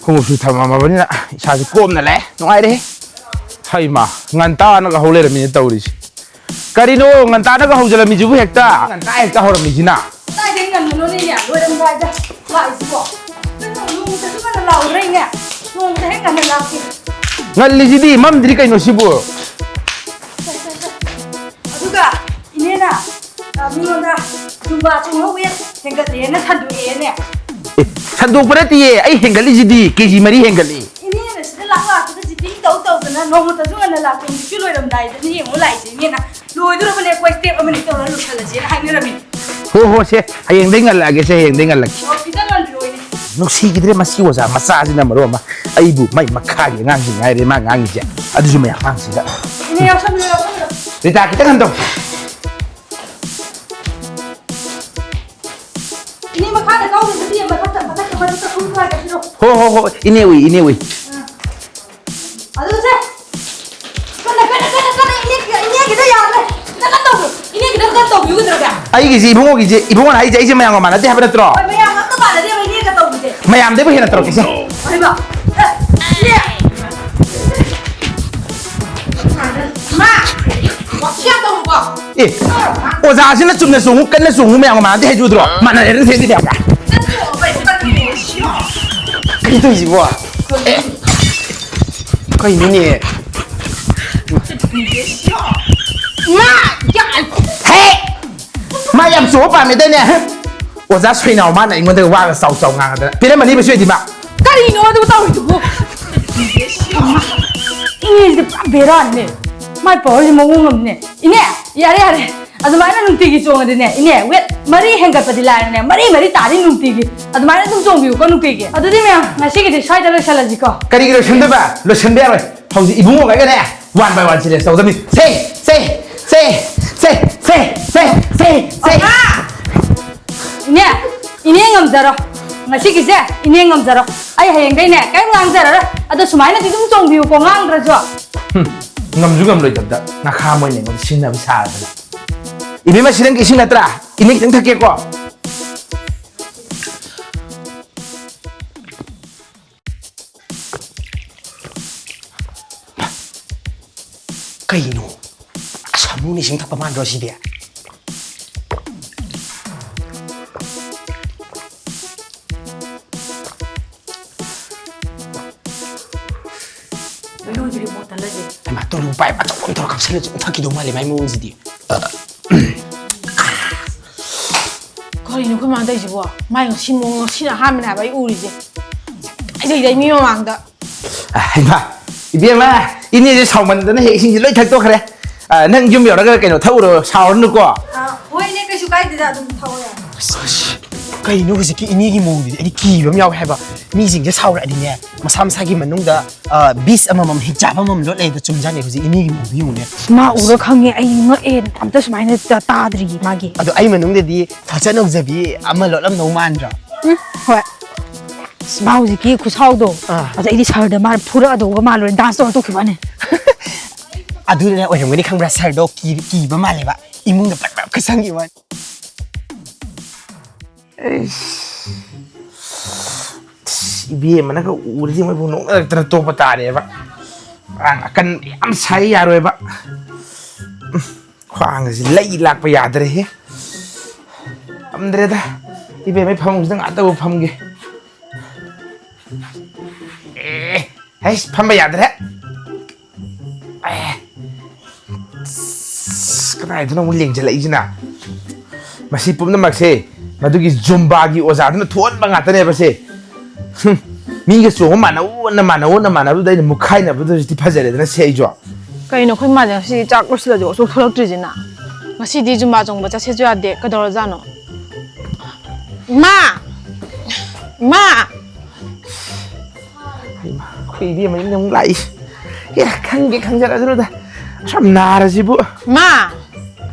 ꯈꯣꯡꯎꯞꯁꯨ ꯊꯝꯃꯝꯃꯕꯅꯤꯅ ꯏꯁꯥꯁꯦ ꯀꯣꯝꯅ ꯂꯩ꯫ ꯅꯨꯡꯉꯥꯏꯔꯦ꯫ ꯍꯩꯃꯥ, ꯉꯟꯇꯥꯅꯒ ꯍꯧ ꯂꯩꯔꯝꯃꯤꯅꯦ ꯇꯧꯔꯤꯁꯦ꯫ ꯀꯔꯤꯅꯣ ꯉꯟꯇꯥꯅꯒ ꯍꯧꯖꯤꯜꯂꯝꯃꯤꯁꯤꯕꯨ ꯍꯦꯛꯇ? ꯉꯟꯇꯥ ꯍꯦꯛꯇ ꯍꯧꯔꯝꯃꯤꯁꯤꯅ? ꯀꯗꯥꯏꯗꯒꯤ ꯉꯟꯕꯅꯣꯅꯦ, ꯂꯣꯏꯔꯝꯗꯥꯏꯗ ꯂꯥꯛꯏꯁꯤꯕꯣ꯫ ꯀꯩꯅꯣ, ꯅꯣꯡꯃꯇꯁꯨ ꯉꯟꯅ ꯂꯥꯛꯎꯔꯦꯅꯦ꯫ ꯅꯣꯡꯃꯇ ꯍꯦꯛ ꯉꯟꯅ ꯂꯥꯛꯇꯦ꯫ ꯉꯜꯂꯤꯁꯤꯗꯤ, ꯃꯝꯗ꯭ꯔꯤ ꯀꯩꯅꯣ ꯁꯤꯕꯨ? ꯑꯗꯨꯒ ꯏꯅꯦꯅ, ꯑ, ꯃꯤꯉꯣꯟꯗ ꯖꯨꯝꯕꯥ ꯆꯣꯡꯍꯧꯋꯦ, ꯍꯦꯟꯒꯠꯂꯦꯅ ꯁꯟꯗꯣꯛꯑꯦꯅꯦ꯫ ꯑꯦ, ꯁꯟꯗꯣꯛꯄ ꯅꯠꯇꯤꯌꯦ, ꯑꯩ ꯍꯦꯟꯒꯠꯂꯤꯁꯤꯗꯤ, ꯀꯦ ꯖꯤ ꯃꯔꯤ ꯍꯦꯟꯒꯠꯂꯤ꯫ ꯏꯅꯦꯅ ꯁꯤꯗ ꯂꯥꯛ ꯂꯥꯛꯇꯨꯗ ꯖꯤꯇꯤꯡ ꯇꯧ ꯇꯧꯗꯅ ꯅꯣꯡꯃꯇꯁꯨ ꯉꯟꯅ ꯂꯥꯛꯇꯦ, ꯍꯧꯖꯤꯛꯁꯨ ꯂꯣꯏꯔꯝꯗꯥꯏꯗꯅ ꯌꯦꯡꯉꯨ ꯂꯥꯛꯏꯁꯦ ꯏꯅꯦꯅ꯫ ꯂꯣꯏꯗꯣꯔꯕꯅꯦ, ꯑꯩꯈꯣꯏ step ꯑꯃꯅꯤ ꯇꯧꯔ ꯂꯣꯏꯁꯜꯂꯁꯦꯅ ꯍꯥꯏꯅꯔꯝꯃꯤꯅꯦ꯫ ꯍꯣ, ꯍꯣ, ꯁꯦ, ꯍꯌꯦꯡꯗꯩ ꯉꯜꯂꯛꯑꯒꯦ, ꯁꯦ, ꯍꯌꯦꯡꯗꯩ ꯉꯜꯂꯛꯀꯦ꯫ ꯑꯣ, ꯈꯤꯇꯪ ꯉꯟꯕꯤꯔꯣꯏꯅꯦ꯫ ꯅꯨꯡꯁꯤꯈꯤꯗ꯭ꯔꯦ ꯃꯁꯤ ꯑꯣꯖꯥ ꯃꯆꯥꯁꯤꯅ ꯃꯔꯣꯟ ꯑꯃ꯫ ꯑꯩꯕꯨ ꯃꯩ ꯃꯈꯥꯒꯤ ꯑꯉꯥꯡꯁꯤꯡ ꯉꯥꯏꯔꯦ ꯃꯥ ꯉꯥꯡꯉꯤꯁꯦ꯫ ꯑꯗꯨꯁꯨ ꯃꯌꯥꯝ ꯑꯉꯥꯡꯁꯤꯡꯗ꯫ ꯏꯅꯦ, ꯌꯥꯎꯁꯜꯂꯨ, ꯌꯥꯎꯁꯜꯂꯨ꯫ ꯔꯤꯇꯥ, ꯈꯤꯇꯪ ꯍꯟꯗꯧ꯫ ꯏꯅꯦ, ꯃꯈꯥꯗ ꯀꯧꯔꯤꯗꯨꯗꯤ ꯃꯊꯛꯇ, ꯃꯊꯛꯇ, ꯃꯊꯛꯇ ꯀꯨꯝꯊꯔꯒ ꯄꯤꯔꯣ꯫ ꯍꯣ, ꯍꯣ, ꯍꯣ, ꯏꯅꯦ ꯎꯏ, ꯏꯅꯦ ꯎꯏ꯫ ꯑꯥ꯫ ꯑꯗꯨ ꯁꯦ, ꯀꯟꯅ, ꯀꯟꯅ, ꯀꯟꯅ, ꯀꯟꯅ, ꯏꯅꯦ, ꯏꯅꯦꯒꯤꯗ ꯌꯥꯗ꯭ꯔꯦ꯫ ꯈꯤꯇꯪ ꯀꯟꯅ ꯇꯧꯕꯤꯌꯨ꯫ ꯏꯅꯦꯒꯤꯗ ꯀꯟꯅ ꯇꯧꯕꯤꯌꯨ ꯀꯩꯗꯧꯔꯒꯦ? ꯑꯩꯒꯤꯁꯤ ꯏꯕꯨꯡꯉꯣꯒꯤꯁꯤ, ꯏꯕꯨꯡꯉꯣꯅ ꯍꯥꯏꯁꯦ ꯑꯩꯁꯦ ꯃꯌꯥꯝꯒ ꯃꯥꯟꯅꯗꯦ ꯍꯥꯏꯕ ꯅꯠꯇ꯭ꯔꯣ? ꯍꯣꯏ, ꯃꯌꯥꯝꯒ ꯑꯝꯇ ꯃꯥꯟꯅꯗꯦꯕ ꯏꯅꯦꯒ ꯇꯧꯕꯁꯦ꯫ ꯃꯌꯥꯝꯗꯩꯕꯨ ꯍꯦꯟꯅ ꯇꯧꯔꯛꯀꯦꯁꯦ꯫ ꯍꯣꯏꯕ꯫ ꯑꯦ, ꯏꯅꯦ! ꯃꯥ! ꯋꯥꯊꯤ ꯌꯥꯝ ꯇꯧꯅꯨꯀꯣ꯫ ꯑꯦ, ꯑꯣꯖꯥꯁꯤꯅ ꯆꯨꯝꯅ ꯆꯣꯡꯉꯨ, ꯀꯟꯅ ꯆꯣꯡꯉꯨ ꯃꯌꯥꯝꯒ ꯃꯥꯟꯅꯗꯦ ꯍꯥꯏꯖꯨꯗ꯭ꯔꯣ? ꯃꯥꯟꯅꯔꯦ, ꯑꯗꯨꯝ ꯊꯦꯡꯗꯤ ꯌꯥꯕ꯭ꯔꯥ? ꯀꯩꯅꯣ ꯇꯧꯏꯁꯤꯕꯣ? ꯑꯦ, ꯀꯩꯅꯣꯅꯦ? ꯃꯥ! ꯌꯥ! ꯍꯦ! ꯃꯥ ꯌꯥꯝ ꯆꯣꯡꯕ ꯄꯥꯝꯃꯦꯗꯥꯏꯅꯦ? ꯑꯣꯖꯥ ꯁꯣꯏꯅꯥꯎ ꯃꯥꯅ ꯑꯩꯉꯣꯟꯗ ꯋꯥꯒ ꯆꯥꯎ ꯆꯥꯎ ꯉꯥꯡꯉꯗꯅ ꯄꯦꯔꯝꯃꯅꯤꯕ ꯁꯣꯏꯗꯤ ꯃꯥ꯫ ꯀꯔꯤꯅꯣ ꯑꯗꯨ ꯇꯧꯔꯤꯗꯨꯕꯨ? ꯏꯅꯦꯁꯤꯗꯤ ꯄꯨꯔꯥ ꯕꯦꯔꯥꯅꯤꯅꯦ꯫ ꯃꯥꯏ ꯄꯋꯥꯔꯁꯤ ꯃꯑꯣꯡ ꯑꯃꯅꯦ꯫ ꯏꯅꯦ, ꯌꯥꯔꯦ, ꯌꯥꯔꯦ꯫ ꯑꯗꯨꯃꯥꯏꯅ ꯅꯨꯡꯇꯤꯒꯤ ꯆꯣꯡꯉꯗꯤꯅꯦ, ꯏꯅꯦ, ꯋꯦꯠ ꯃꯔꯤ ꯍꯦꯟꯒꯠꯄꯗꯤ ꯂꯥꯏꯔꯅꯦ, ꯃꯔꯤ ꯃꯔꯤ ꯇꯥꯅꯤ ꯅꯨꯡꯇꯤꯒꯤ꯫ ꯑꯗꯨꯃꯥꯏꯅ ꯑꯗꯨꯝ ꯆꯣꯡꯕꯤꯌꯨꯀꯣ ꯅꯨꯡꯇꯤꯒꯤ꯫ ꯑꯗꯨꯗꯤ ꯃꯌꯥꯝ, ꯉꯁꯤꯒꯤꯗꯤ ꯁ꯭ꯋꯥꯏꯗ ꯂꯣꯏꯁꯜꯂꯁꯤꯀꯣ꯫ ꯀꯔꯤꯒꯤ ꯂꯣꯏꯁꯟꯗꯣꯏꯕ? ꯂꯣꯏꯁꯟꯕ ꯌꯥꯔꯣꯏ꯫ ꯍꯧꯖꯤꯛ ꯏꯕꯨꯡꯉꯣꯒ ꯑꯩꯒꯅꯦ, one by one challenge ꯇꯧꯗꯕꯅꯤ꯫ ꯁꯦ, ꯁꯦ, ꯁꯦ꯫ ꯑꯣꯖꯥ! ꯏꯅꯦ, ꯏꯅꯦ ꯉꯝꯖꯔꯣ꯫ ꯉꯁꯤꯒꯤꯁꯦ ꯏꯅꯦ ꯉꯝꯖꯔꯣ꯫ ꯑꯩ ꯍꯌꯦꯡꯗꯩꯅꯦ ꯀꯔꯤꯝ ꯉꯥꯡꯖꯔꯔꯣꯏ꯫ ꯑꯗꯣ ꯁꯨꯃꯥꯏꯅꯗꯤ ꯑꯗꯨꯝ ꯆꯣꯡꯕꯤꯌꯨꯀꯣ, ꯉꯥꯡꯗ꯭ꯔꯁꯨ꯫ ꯍꯨꯝ, ꯉꯝꯁꯨ ꯉꯝꯂꯣꯏꯗꯕꯗ ꯉꯥꯈꯥ ꯃꯣꯏꯅ ꯑꯩꯉꯣꯟꯗ ꯁꯤꯡꯅꯕ ꯁꯥꯗꯅ꯫ ꯏꯕꯦꯝꯃ, ꯁꯤ ꯅꯪꯒꯤ ꯏꯁꯤꯡ ꯅꯠꯇ꯭ꯔꯥ? ꯏꯅꯦ, ꯈꯤꯇꯪ ꯊꯛꯀꯦꯀꯣ꯫ ꯀꯩꯅꯣ? ꯁꯥꯃꯨꯅ ꯏꯁꯤꯡ ꯊꯛꯄ ꯃꯥꯟꯗ꯭ꯔꯣ ꯁꯤꯗꯤ? ꯂꯣꯏꯗ꯭ꯔꯤꯕꯣ ꯇꯜꯂꯁꯦ? ꯍꯩꯃꯥ, ꯇꯨꯂꯨ ꯄꯥꯏꯞ ꯑꯆꯧꯕ ꯑꯃ ꯇꯧꯔ ꯀꯥꯞꯁꯤꯜꯂ ꯆꯨꯝ ꯊꯛꯈꯤꯗꯧ ꯃꯥꯜꯂꯦ ꯃꯥꯏ ꯃꯑꯣꯡꯁꯤꯗꯤ꯫ ꯀꯔꯤꯅꯣ ꯑꯩꯈꯣꯏ ꯃꯥꯅ ꯇꯧꯔꯤꯁꯤꯕꯣ? ꯃꯥꯏ ꯉꯁꯤ ꯃꯑꯣꯡ, ꯉꯁꯤꯅ ꯑꯍꯥꯟꯕꯅꯦ ꯍꯥꯏꯕ ꯑꯩ ꯎꯔꯤꯁꯦ꯫ ꯀꯩꯗꯩ ꯃꯤ ꯃꯃꯥꯡꯗ꯫ ꯍꯩꯃꯥ, ꯏꯕꯦꯝꯃ, ꯏꯅꯦꯁꯦ ꯁꯥꯎꯃꯟꯗꯅ ꯍꯦꯛ ꯏꯁꯤꯡꯁꯦ ꯂꯣꯏ ꯊꯛꯇꯣꯛꯈ꯭ꯔꯦ꯫ ꯑ, ꯅꯪ ꯌꯨꯝ ꯌꯧꯔꯒ ꯀꯩꯅꯣ ꯊꯛꯎꯔꯣ, ꯁꯥꯎꯔꯅꯨꯀꯣ꯫ ꯑ, ꯍꯣꯏꯅꯦ, ꯀꯩꯁꯨ ꯀꯥꯏꯗꯦꯗ, ꯑꯗꯨꯝ ꯊꯛꯑꯣ ꯌꯥꯔꯦ꯫ ꯑꯁ, ꯀꯩꯅꯣ ꯍꯧꯖꯤꯛꯀꯤ ꯏꯅꯦꯒꯤ ꯃꯑꯣꯡꯗꯨꯗꯤ ꯑꯩꯗꯤ ꯀꯤꯕ ꯑꯃ ꯌꯥꯎꯋꯦ ꯍꯥꯏꯕ꯫ ꯃꯤꯁꯤꯡꯁꯦ ꯁꯥꯎꯔꯛꯑꯗꯤꯅꯦ, ꯃꯁꯥ ꯃꯁꯥꯒꯤ ꯃꯅꯨꯡꯗ, ꯑ, ꯕꯤꯁ ꯑꯃꯃꯝ, ꯍꯤꯡꯆꯥꯕ ꯑꯃꯃꯝ ꯂꯣꯠ ꯂꯩꯗꯣ ꯆꯨꯝꯖꯥꯠꯅꯤ꯫ ꯍꯧꯖꯤꯛ ꯏꯅꯦꯒꯤ ꯃꯑꯣꯡꯗꯣ ꯌꯦꯡꯉꯨꯅꯦ꯫ ꯃꯥ ꯎꯔ ꯈꯪꯉꯦ, ꯑꯩ ꯉꯛꯑꯦ, ꯑꯝꯇ ꯁꯨꯃꯥꯏꯅ ꯇ-, ꯇꯥꯗ꯭ꯔꯤ ꯃꯥꯒꯤ꯫ ꯑꯗꯣ ꯑꯩ ꯃꯅꯨꯡꯗꯗꯤ ꯊꯥꯖꯅꯧꯖꯕꯤ ꯑꯃ ꯂꯣꯠꯂꯝꯗꯧ ꯃꯥꯟꯗ꯭ꯔꯣ? ꯎꯝ, ꯍꯣꯏ꯫ ꯑꯁ, ꯃꯥ ꯍꯧꯖꯤꯛꯀꯤ ꯈꯨꯁꯥꯎꯗꯣ, ꯑꯥ꯫ ꯑꯗ ꯑꯩꯗꯤ ꯁꯍꯔꯗ ꯃꯥꯅ ꯐꯨꯔꯛꯑꯗꯧꯒ ꯃꯥꯜꯂꯨꯔꯦ, ꯗꯥꯟꯁ ꯇꯧꯔ ꯇꯣꯛꯈꯤꯕ ꯋꯥꯅꯤ꯫ ꯑꯗꯨꯅ ꯑꯣꯏꯔꯝꯒꯅꯤ ꯈꯪꯕ꯭ꯔꯥ, ꯁꯍꯔꯗꯣ ꯀꯤ-, ꯀꯤꯕ ꯃꯥꯜꯂꯦꯕ, ꯏꯃꯨꯡꯗ ꯄꯠ ꯄꯠ ꯆꯪꯈꯤꯕ ꯋꯥꯅꯤ꯫ ꯑꯩꯁ, ꯏꯕꯦꯝꯃꯅꯒ ꯎꯔꯗꯤ ꯃꯣꯏꯕꯨ ꯅꯣꯛꯅꯔꯛꯇꯅ ꯇꯣꯛꯄ ꯇꯥꯔꯦꯕ꯫ ꯑꯉꯥꯡ ꯑꯀꯟ ꯌꯥꯝ ꯁꯥꯏ, ꯌꯥꯔꯣꯏꯕ꯫ ꯎꯝ, ꯈ꯭ꯋꯥꯡꯒꯁꯤ ꯂꯩ ꯂꯥꯛꯄ ꯌꯥꯗ꯭ꯔꯦꯍꯦ꯫ ꯉꯝꯗ꯭ꯔꯦꯗ꯫ ꯏꯕꯦꯝꯃꯩ ꯐꯃꯨꯡꯁꯤꯗ ꯉꯥꯛꯇꯕꯨ ꯐꯝꯒꯦ꯫ ꯑꯦ, ꯍꯩꯁ, ꯐꯝꯕ ꯌꯥꯗ꯭ꯔꯦ꯫ ꯑꯦ, ꯑꯁ, ꯀꯗꯥꯏꯗꯅꯣ ꯑꯃꯨꯛ ꯂꯦꯡꯁꯤꯜꯂꯛꯏꯁꯤꯅ? ꯃꯁꯤ ꯄꯨꯝꯅꯃꯛꯁꯦ ꯃꯗꯨꯒꯤ ꯖꯨꯝꯕꯥꯒꯤ ꯑꯣꯖꯥꯗꯨꯅ ꯊꯣꯛꯍꯟꯕ ꯉꯥꯛꯇꯅꯦꯕ ꯁꯦ꯫ ꯍꯨꯝ, ꯃꯤꯒ ꯆꯣꯡꯕ ꯃꯥꯟꯅꯧꯅ, ꯃꯥꯟꯅꯧꯅ, ꯃꯥꯟꯅꯕꯗꯨꯗ ꯑꯩꯅ ꯃꯨꯛꯈꯥꯏꯅꯕꯗꯨꯗ ꯍꯧꯖꯤꯛꯇꯤ ꯐꯖꯔꯦꯗꯅ ꯁꯦ ꯑꯩꯁꯨ꯫ ꯀꯩꯅꯣ ꯑꯩꯈꯣꯏ ꯃꯥꯁꯦ ꯉꯁꯤꯗꯤ ꯆꯥꯛ ꯂꯣꯏꯁꯤꯜꯂꯁꯨ ꯆꯣꯛꯊꯣꯔꯛꯇ꯭ꯔꯤꯁꯤꯅ? ꯉꯁꯤꯗꯤ ꯖꯨꯝꯕꯥ ꯆꯣꯡꯕ ꯆꯠꯁꯦꯁꯨ ꯌꯥꯗꯦ, ꯀꯩꯗꯧꯔꯖꯥꯠꯅꯣ? ꯃꯥ! ꯃꯥ! ꯍꯩꯃꯥ, ꯑꯩꯈꯣꯏ ꯏꯕꯦꯝꯃ ꯌꯨꯝꯗ ꯑꯃꯨꯛ ꯂꯥꯛꯏ꯫ ꯑꯦ, ꯈꯪꯒꯦ ꯈꯪꯖꯔꯁꯅꯨꯗ꯫ ꯑꯁꯨꯛ ꯌꯥꯝ ꯅꯥꯔꯁꯤꯕꯨ꯫ ꯃꯥ!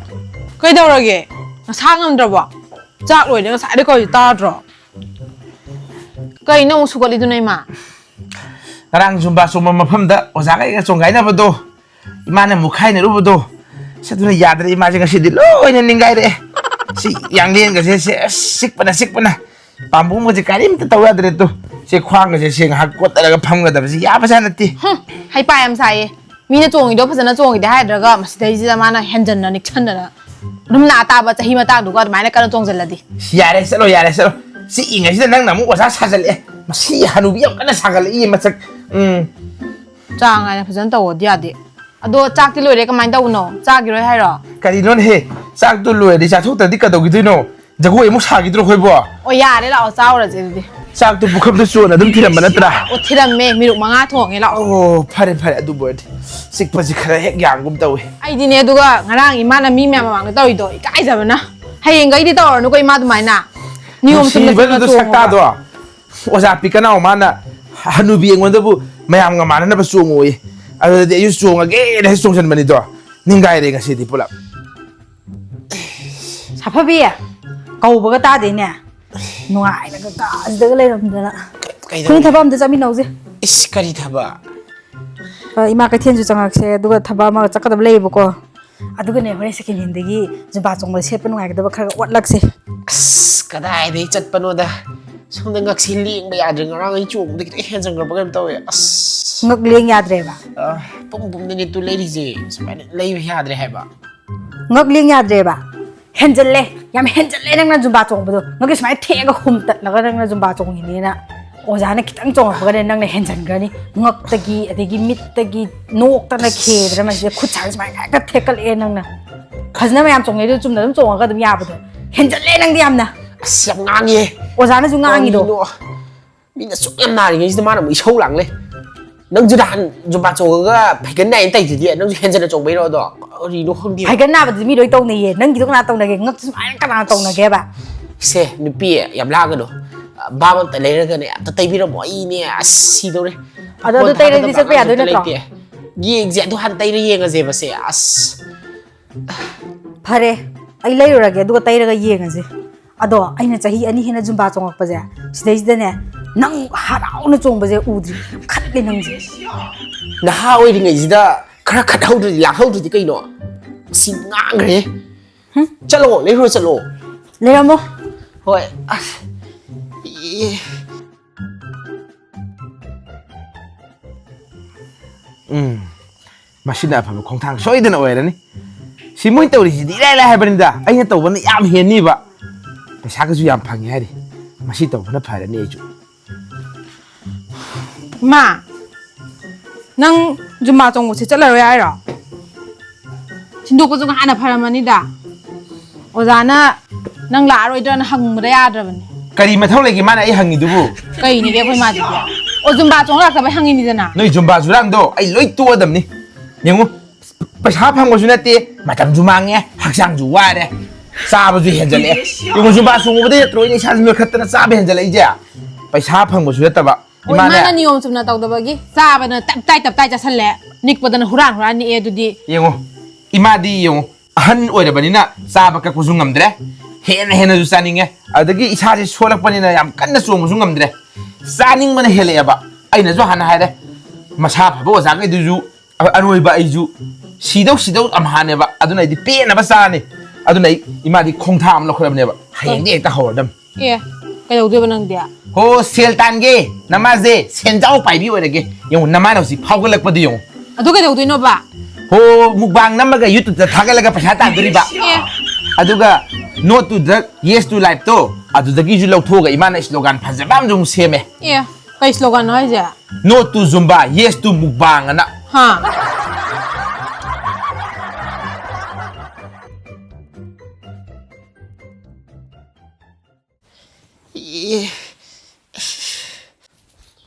ꯀꯩꯗꯧꯔꯒꯦ? ꯅꯁꯥ ꯉꯝꯗ꯭ꯔꯕꯣ? ꯆꯥꯛ ꯂꯣꯏꯔꯦ ꯉꯁꯥꯏꯗꯩ ꯀꯧꯔꯤꯁꯦ ꯇꯥꯗ꯭ꯔꯣ? ꯀꯩꯅꯣ ꯑꯃꯨꯛ ꯁꯨꯒꯠꯂꯤꯗꯨꯅ, ꯏꯃꯥ? ꯉꯔꯥꯡ ꯖꯨꯝꯕꯥ ꯆꯣꯡꯕ ꯃꯐꯝꯗ ꯑꯣꯖꯥꯒ ꯑꯩꯒ ꯆꯣꯡꯒꯥꯏꯅꯕꯗꯣ, ꯏꯃꯥꯅ ꯃꯨꯛꯈꯥꯏꯅꯔꯨꯕꯗꯣ, ꯑꯁ, ꯑꯗꯨꯅ ꯌꯥꯗ꯭ꯔꯦ, ꯏꯃꯥꯁꯦ ꯉꯁꯤꯗꯤ ꯂꯣꯏꯅ ꯅꯤꯡꯒꯥꯏꯔꯛꯑꯦ꯫ ꯁꯤ ꯌꯥꯡꯂꯦꯟꯒꯁꯦ, ꯁꯦ, ꯑꯁ, ꯆꯤꯛꯄꯅ, ꯆꯤꯛꯄꯅ꯫ ꯄꯥꯝꯕꯣꯝꯒꯁꯦ ꯀꯔꯤꯝꯇ ꯇꯧ ꯌꯥꯗ꯭ꯔꯦ ꯇꯨ꯫ ꯁꯦ, ꯈ꯭ꯋꯥꯡꯒꯁꯦ, ꯁꯦ, ꯉꯥꯏꯍꯥꯛ ꯀꯣꯠꯇꯔꯒ ꯐꯝꯒꯗꯕꯁꯤ ꯌꯥꯕꯖꯥꯠ ꯅꯠꯇꯦ꯫ ꯍꯨꯝ, ꯍꯩꯄꯥ ꯌꯥꯝ ꯁꯥꯏꯌꯦ꯫ ꯃꯤꯅ ꯆꯣꯡꯉꯤꯗꯣ ꯐꯖꯅ ꯆꯣꯡꯉꯤꯗꯤ ꯍꯥꯏꯗ꯭ꯔꯒ, ꯃꯁꯤꯗꯩꯁꯤꯗ ꯃꯥꯅ ꯍꯦꯟꯖꯟꯅ ꯅꯤꯛꯁꯟꯗꯅ꯫ ꯑꯗꯨꯝ ꯅꯥ ꯇꯥꯕ ꯆꯍꯤ ꯃꯇꯥꯡꯗꯨꯒ ꯑꯗꯨꯃꯥꯏꯅ ꯀꯟꯅ ꯆꯣꯡꯁꯤꯜꯂꯗꯤ꯫ ꯌꯥꯔꯦ, ꯆꯠꯂꯣ, ꯌꯥꯔꯦ, ꯆꯠꯂꯣ꯫ ꯆꯤꯛꯏꯉꯩꯁꯤꯗ ꯅꯪꯅ ꯑꯃꯨꯛ ꯑꯣꯖꯥ ꯁꯥꯖꯜꯂꯛꯑꯦ꯫ ꯃꯁꯤ ꯍꯅꯨꯕꯤ ꯌꯥꯝ ꯀꯟꯅ ꯁꯥꯒꯠꯂꯛꯏ ꯃꯁꯛ꯫ ꯎꯝ꯫ ꯆꯥꯡ ꯅꯥꯏꯅ ꯐꯖꯅ ꯇꯧꯑꯣꯗꯤ ꯌꯥꯗꯦ꯫ ꯑꯗꯣ ꯆꯥꯛꯇꯤ ꯂꯣꯏꯔꯦ, ꯀꯃꯥꯏꯅ ꯇꯧꯕꯅꯣ? ꯆꯥꯈꯤꯔꯣꯏ ꯍꯥꯏꯔꯣ? ꯀꯔꯤꯅꯣꯅꯦꯍꯦ? ꯆꯥꯛꯇꯣ ꯂꯣꯏꯔꯗꯤ ꯆꯥꯊꯣꯛꯇ꯭ꯔꯗꯤ ꯀꯩꯗꯧꯈꯤꯗꯣꯏꯅꯣ? ꯖꯒꯣꯏ ꯑꯃꯨꯛ ꯁꯥꯈꯤꯗ꯭ꯔꯣ ꯑꯩꯈꯣꯏꯕꯣ? ꯑꯣ, ꯌꯥꯔꯦ, ꯂꯥꯛꯑꯣ, ꯆꯥꯎꯔꯁꯦ ꯑꯗꯨꯗꯤ꯫ ꯆꯥꯛꯇꯣ ꯄꯨꯈꯝꯗ ꯆꯣꯟꯅ ꯑꯗꯨꯝ ꯊꯤꯔꯝꯕ ꯅꯠꯇ꯭ꯔꯥ? ꯑꯣ, ꯊꯤꯔꯝꯃꯦ, ꯃꯤꯔꯨꯛ ꯃꯉꯥ ꯊꯣꯡꯉꯦ, ꯂꯥꯛꯑꯣ꯫ ꯑꯣ, ꯐꯔꯦ, ꯐꯔꯦ, ꯑꯗꯨꯕꯨ ꯑꯣꯏꯔꯗꯤ꯫ ꯆꯤꯛꯄꯁꯤ ꯈꯔ ꯍꯦꯛ ꯌꯥꯡꯒꯨꯝ ꯇꯧꯏ꯫ ꯑꯩꯗꯤꯅꯦ, ꯑꯗꯨꯒ ꯉꯔꯥꯡ ꯏꯃꯥꯅ ꯃꯤ ꯃꯌꯥꯝ ꯃꯃꯥꯡꯗ ꯇꯧꯔꯤꯗꯣ ꯏꯀꯥꯏꯖꯕꯅ꯫ ꯍꯌꯦꯡꯈꯩꯗꯤ ꯇꯧꯔꯅꯨꯀꯣ ꯏꯃꯥ ꯑꯗꯨꯃꯥꯏꯅ꯫ ꯅꯤꯌꯣꯝ ꯆꯨꯝꯅ ꯅꯨꯡꯁꯤꯕ ꯆꯨꯝꯅ ꯑꯗꯨꯗꯣ ꯆꯣꯡꯉꯣꯕ꯫ ꯁꯛꯇꯥꯗꯣ꯫ ꯑꯣꯖꯥ ꯄꯤꯀꯅꯥꯎ ꯃꯥꯅ ꯍꯅꯨꯕꯤ ꯑꯩꯉꯣꯟꯗꯕꯨ ꯃꯌꯥꯝꯒ ꯃꯥꯟꯅꯅꯕ ꯆꯣꯡꯉꯣꯌꯦ꯫ ꯑꯗꯨꯗꯗꯤ ꯑꯩꯁꯨ ꯆꯣꯡꯉꯒꯦꯅ ꯍꯦꯛ ꯆꯣꯡꯁꯤꯟꯕꯅꯤꯗꯣ꯫ ꯅꯤꯡꯒꯥꯏꯔꯦ ꯉꯁꯤꯗꯤ ꯄꯨꯂꯞ꯫ ꯁꯥꯐꯕꯤ, ꯀꯧꯕꯒ ꯇꯥꯗꯦꯅꯦ꯫ ꯅꯨꯡꯉꯥꯏꯅꯒ ꯀꯥꯁꯤꯗꯒ ꯂꯩꯔꯝꯗꯅ꯫ ꯀꯩꯗꯧꯔꯦ? ꯑꯩꯈꯣꯏꯅꯤ ꯊꯕꯛ ꯑꯝꯇ ꯆꯠꯃꯤꯟꯅꯧꯁꯦ꯫ ꯏꯁ, ꯀꯔꯤ ꯊꯕꯛ? ꯑ, ꯏꯃꯥ ꯀꯩꯊꯦꯜꯁꯨ ꯆꯪꯉꯛꯁꯦ, ꯑꯗꯨꯒ ꯊꯕꯛ ꯑꯃꯒ ꯆꯠꯀꯗꯕ ꯂꯩꯌꯦꯕꯀꯣ꯫ ꯑꯗꯨꯒꯅꯦ, ꯍꯣꯔꯦꯟ ꯁꯦꯀꯦꯟ ꯍꯦꯟꯗꯒꯤ ꯖꯨꯝꯕꯥ ꯆꯣꯡꯕꯗ ꯁꯦꯠꯄ ꯅꯨꯡꯉꯥꯏꯒꯗꯕ ꯈꯔꯒ ꯑꯣꯠꯂꯛꯁꯦ꯫ ꯑꯁ, ꯀꯗꯥꯏꯗꯒꯤ ꯆꯠꯄꯅꯣꯗ꯫ ꯁꯣꯝꯗ ꯉꯛꯁꯤ ꯂꯦꯡꯕ ꯌꯥꯗ꯭ꯔꯦ꯫ ꯉꯔꯥꯡ ꯑꯩ ꯆꯣꯡꯕꯗ ꯈꯤꯇꯪ ꯍꯦꯟꯖꯟꯈ꯭ꯔꯕ ꯀꯩꯅꯣꯝ ꯇꯧꯋꯦ꯫ ꯑꯁ꯫ ꯉꯛ ꯂꯦꯡ ꯌꯥꯗ꯭ꯔꯦꯕ꯫ ꯑ, ꯄꯨꯡ ꯄꯨꯝꯅꯅꯦ ꯇꯨ ꯂꯩꯔꯤꯁꯦ꯫ ꯁꯨꯃꯥꯏꯅ ꯂꯩꯕ ꯌꯥꯗ꯭ꯔꯦ ꯍꯥꯏꯕ꯫ ꯉꯛ ꯂꯦꯡ ꯌꯥꯗ꯭ꯔꯦꯕ꯫ ꯍꯦꯟꯖꯜꯂꯦ, ꯌꯥꯝ ꯍꯦꯟꯖꯜꯂꯦ ꯅꯪꯅ ꯖꯨꯝꯕꯥ ꯆꯣꯡꯕꯗꯣ꯫ ꯉꯛꯀꯤ ꯁꯨꯃꯥꯏꯅ ꯊꯦꯛꯑꯒ ꯍꯨꯝꯇꯠꯂꯒ ꯅꯪꯅ ꯖꯨꯝꯕꯥ ꯆꯣꯡꯉꯤꯅꯦꯅ꯫ ꯑꯣꯖꯥꯅ ꯈꯤꯇꯪ ꯆꯣꯡꯉꯛꯄꯒꯅꯦ ꯅꯪꯅ ꯍꯦꯟꯖꯟꯈ꯭ꯔꯅꯤ꯫ ꯉꯛꯇꯒꯤ, ꯑꯗꯒꯤ ꯃꯤꯠꯇꯒꯤ, ꯅꯣꯛꯇꯅ ꯈꯦꯗꯅ ꯃꯁꯤꯗ ꯈꯨꯠ ꯁꯥꯁꯦ ꯁꯨꯃꯥꯏꯅ ꯍꯦꯛꯇ ꯊꯦꯛꯀꯠꯂꯛꯑꯦ ꯅꯪꯅ꯫ ꯐꯖꯅ ꯃꯌꯥꯝ ꯆꯣꯡꯅꯩꯗꯣ ꯆꯨꯝꯅ ꯑꯗꯨꯝ ꯆꯣꯡꯉꯒ ꯑꯗꯨꯝ ꯌꯥꯕꯗꯣ꯫ ꯍꯦꯟꯖꯜꯂꯦ ꯅꯪꯗꯤ ꯌꯥꯝꯅ꯫ ꯑꯁ, ꯌꯥꯝ ꯉꯥꯡꯉꯦ꯫ ꯑꯣꯖꯥꯅꯁꯨ ꯉꯥꯡꯉꯤꯗꯣ꯫ ꯀꯔꯤꯅꯣ? ꯃꯤꯅ ꯑꯁꯨꯛ ꯌꯥꯝ ꯅꯥꯔꯤꯉꯩꯁꯤꯗ ꯃꯥꯅ ꯑꯃꯨꯛ ꯏꯁꯧ ꯂꯥꯡ ꯂꯩ꯫ ꯅꯪꯁꯨ ꯅꯍꯥꯟ ꯖꯨꯝꯕꯥ ꯆꯣꯡꯉꯒ ꯐꯩꯒꯟ ꯅꯥꯏꯅ ꯇꯩꯗꯨꯗꯤ, ꯅꯪꯁꯨ ꯍꯦꯟꯖꯟꯅ ꯆꯣꯡꯕꯩꯔꯣ ꯑꯗꯣ? ꯀꯔꯤꯅꯣ ꯈꯪꯗꯦ꯫ ꯐꯩꯒꯟ ꯅꯥꯕꯗꯤ ꯃꯤ ꯂꯣꯏ ꯇꯧꯅꯩꯌꯦ, ꯅꯪꯒꯤꯗꯣ ꯀꯅꯥ ꯇꯧꯅꯒꯦ? ꯉꯛ ꯁꯨꯃꯥꯏꯅ ꯀꯅꯥ ꯇꯧꯅꯒꯦꯕ? ꯁꯦ, ꯅꯨꯄꯤ, ꯌꯥꯝ ꯂꯥꯡꯒꯅꯨ꯫ ꯕꯥꯝ ꯑꯝꯇ ꯂꯩꯔꯒꯅꯦ, ꯑꯝꯇ ꯇꯩꯕꯤꯔꯝꯃꯣ꯫ ꯑꯩꯅꯦ, ꯑꯁ, ꯁꯤꯗꯧꯔꯦ꯫ ꯑꯗꯣ ꯑꯗꯨ ꯐꯣꯟ ꯇꯩꯔꯗꯤ ꯊꯥꯒꯗꯕ ꯆꯠꯄ ꯌꯥꯗꯣꯏ ꯑꯉꯥꯡꯁꯨ ꯑꯝꯇ ꯅꯠꯇ꯭ꯔꯣ? ꯂꯩꯇꯦ꯫ ꯌꯦꯡꯁꯦ, ꯑꯗꯨ ꯍꯥꯟꯅ ꯇꯩꯔ ꯌꯦꯡꯉꯁꯦꯕꯁꯦ꯫ ꯑꯁ꯫ ꯐꯔꯦ, ꯑꯩ ꯂꯩꯔꯨꯔꯒꯦ, ꯑꯗꯨꯒ ꯇꯩꯔꯒ ꯌꯦꯡꯉꯁꯦ꯫ ꯑꯗꯣ ꯑꯩꯅ ꯆꯍꯤ ꯑꯅꯤ ꯍꯦꯟꯅ ꯖꯨꯝꯕꯥ ꯆꯣꯡꯉꯛꯄꯁꯦ, ꯁꯤꯗꯩꯁꯤꯗꯅꯦ, ꯅꯪ ꯍꯔꯥꯎꯅ ꯆꯣꯡꯕꯁꯦ ꯎꯗ꯭ꯔꯤ꯫ ꯌꯥꯝ ꯈꯠꯂꯦ ꯅꯪꯁꯦ꯫ ꯅꯍꯥ ꯑꯣꯏꯔꯤꯉꯩꯁꯤꯗ ꯈꯔ ꯈꯠꯍꯧꯗ꯭ꯔꯗꯤ, ꯂꯥꯡꯍꯧꯗ꯭ꯔꯗꯤ ꯀꯩꯅꯣ? ꯑꯁꯤ ꯉꯥꯡꯈ꯭ꯔꯦ꯫ ꯆꯠꯂꯣ, ꯂꯩꯈ꯭ꯔꯣ, ꯆꯠꯂꯣ꯫ ꯂꯩꯔꯝꯃꯣ꯫ ꯍꯣꯏ꯫ ꯑꯁ꯫ ꯏ- ꯎꯝ꯫ ꯃꯁꯤꯅ ꯑꯐꯕ ꯈꯣꯡꯊꯥꯡ ꯁꯣꯏꯗꯅ ꯑꯣꯏꯔꯅꯤ꯫ ꯁꯤ ꯃꯣꯏ ꯇꯧꯔꯤꯁꯤꯗꯤ ꯏꯔꯥꯏ ꯂꯥꯏ ꯍꯥꯏꯕꯅꯤꯗ꯫ ꯑꯩꯅ ꯇꯧꯕꯅ ꯌꯥꯝ ꯍꯦꯟꯅꯤꯕ꯫ ꯄꯩꯁꯥꯒꯁꯨ ꯌꯥꯝ ꯐꯪꯉꯦ ꯍꯥꯏꯔꯤ꯫ ꯃꯁꯤ ꯇꯧꯕꯅ ꯐꯔꯅꯤ ꯑꯩꯁꯨ꯫ ꯏꯃꯥ, ꯅꯪ ꯖꯨꯝꯕꯥ ꯆꯣꯡꯕꯁꯦ ꯆꯠꯂꯔꯣꯏ ꯍꯥꯏꯔꯣ? ꯁꯤꯟꯗꯣꯛꯄꯁꯨ ꯍꯥꯟꯅ ꯐꯔꯝꯃꯅꯤꯗ꯫ ꯑꯣꯖꯥꯅ ꯅꯪ ꯂꯥꯛꯑꯔꯣꯏꯗ꯭ꯔꯅ ꯍꯪꯕꯗ ꯌꯥꯗ꯭ꯔꯕꯅꯦ꯫ ꯀꯔꯤ ꯃꯊꯧ ꯂꯩꯒꯦ ꯃꯥꯅ ꯑꯩ ꯍꯪꯉꯤꯗꯨꯕꯨ? ꯀꯩꯅꯤꯒꯦ ꯑꯩꯈꯣꯏ ꯃꯥꯗꯨꯗꯤ? ꯑꯣ, ꯖꯨꯝꯕꯥ ꯆꯣꯡ ꯂꯥꯛꯇꯕꯩ ꯍꯪꯉꯤꯅꯤꯗꯅ꯫ ꯅꯣꯏ ꯖꯨꯝꯕꯥ ꯖꯨꯔꯥꯡꯗꯣ ꯑꯩ ꯂꯣꯏ ꯇꯣꯛꯑꯗꯕꯅꯤ꯫ ꯌꯦꯡꯉꯨ, ꯄꯩꯁꯥ ꯐꯪꯕꯁꯨ ꯅꯠꯇꯦ, ꯃꯇꯝꯁꯨ ꯃꯥꯡꯉꯦ, ꯍꯛꯆꯥꯡꯁꯨ ꯋꯥꯔꯦ, ꯆꯥꯕꯁꯨ ꯍꯦꯟꯖꯜꯂꯛꯑꯦ꯫ ꯌꯦꯡꯉꯨ, ꯖꯨꯝꯕꯥ ꯆꯣꯡꯉꯨꯕꯗꯩ ꯅꯠꯇ꯭ꯔꯣ ꯑꯩꯅ ꯏꯁꯥꯁꯦ ꯅꯣꯏꯈꯠꯇꯅ ꯆꯥꯕ ꯍꯦꯟꯖꯜꯂꯛꯏꯁꯦ? ꯄꯩꯁꯥ ꯐꯪꯕꯁꯨ ꯅꯠꯇꯕ꯫ ꯑꯣ, ꯏꯃꯥꯅꯦ꯫ ꯏꯃꯥꯅ ꯅꯤꯌꯣꯝ ꯆꯨꯝꯅ ꯇꯧꯗꯕꯒꯤ ꯆꯥꯕꯅ ꯇꯞ ꯇꯥꯏ ꯇꯞ ꯇꯥꯏ ꯆꯥꯁꯜꯂꯦ, ꯅꯤꯛꯄꯗꯅ ꯍꯨꯔꯥꯟ ꯍꯨꯔꯥꯟ ꯅꯤꯛꯑꯦ꯫ ꯑꯗꯨꯗꯤ ꯌꯦꯡꯉꯣ, ꯏꯃꯥꯗꯤ ꯌꯦꯡꯉꯣ, ꯑꯍꯟ ꯑꯣꯏꯔꯕꯅꯤꯅ ꯆꯥꯕ ꯀꯛꯄꯁꯨ ꯉꯝꯗ꯭ꯔꯦ, ꯍꯦꯟꯅ ꯍꯦꯟꯅꯁꯨ ꯆꯥꯅꯤꯡꯉꯦ꯫ ꯑꯗꯒꯤ ꯏꯁꯥꯁꯦ ꯁꯣꯜꯂꯛꯄꯅꯤꯅ ꯌꯥꯝ ꯀꯟꯅ ꯆꯣꯡꯕꯁꯨ ꯉꯝꯗ꯭ꯔꯦ, ꯆꯥꯅꯤꯡꯕꯅ ꯍꯦꯜꯂꯛꯑꯦꯕ꯫ ꯑꯩꯅꯁꯨ ꯍꯥꯟꯅ ꯍꯥꯏꯔꯦ, ꯃꯁꯥ ꯐꯕ ꯑꯣꯖꯥꯈꯩꯗꯨꯁꯨ ꯑ-, ꯑꯔꯣꯏꯕ ꯑꯩꯁꯨ ꯁꯤꯗꯧ ꯁꯤꯗꯧ ꯑꯝꯍꯥꯅꯦꯕ꯫ ꯑꯗꯨꯅ ꯑꯩꯗꯤ ꯄꯦꯟꯅꯕ ꯆꯥꯔꯅꯤ꯫ ꯑꯗꯨꯅ ꯑꯩ ꯏꯃꯥꯗꯤ ꯈꯣꯡꯊꯥꯡ ꯑꯃ ꯂꯧꯈꯠꯂꯕꯅꯦꯕ, ꯍꯌꯦꯡꯗꯤ ꯍꯦꯛꯇ ꯍꯧꯔꯗꯝ꯫ ꯑꯦ, ꯀꯩꯗꯧꯗꯣꯏꯕ ꯅꯪꯗꯤ? ꯍꯣ, ꯁꯦꯜ ꯇꯥꯟꯒꯦ, ꯅꯃꯥꯁꯦ ꯁꯦꯟꯖꯥꯎ ꯄꯥꯏꯕꯤ ꯑꯣꯏꯔꯒꯦ꯫ ꯌꯦꯡꯉꯨ, ꯅꯃꯥꯅ ꯍꯧꯖꯤꯛ ꯐꯥꯎꯒꯠꯂꯛꯄꯗꯨ ꯌꯦꯡꯉꯨ꯫ ꯑꯗꯨ ꯀꯩꯗꯧꯗꯣꯏꯅꯣꯕ? ꯍꯣ, ꯃꯨꯛꯕꯥꯡ ꯅꯝꯃꯒ YouTube ꯇ ꯊꯥꯒꯠꯂꯒ ꯄꯩꯁꯥ ꯇꯥꯟꯗꯣꯔꯤꯕ꯫ ꯑꯦ꯫ ꯑꯗꯨꯒ No to Drug, Yes to Life ꯇꯣ ꯑꯗꯨꯗꯒꯤꯁꯨ ꯂꯧꯊꯣꯛꯑꯒ ꯏꯃꯥꯅ slogan ꯐꯖꯕ ꯑꯃꯁꯨ ꯑꯃꯨꯛ ꯁꯦꯝꯃꯦ꯫ ꯑꯦ, ꯀꯩ slogan ꯅꯣ ꯍꯥꯏꯁꯦ? No to Zumba, Yes to Mukbang ꯑꯅ꯫ ꯍꯥ?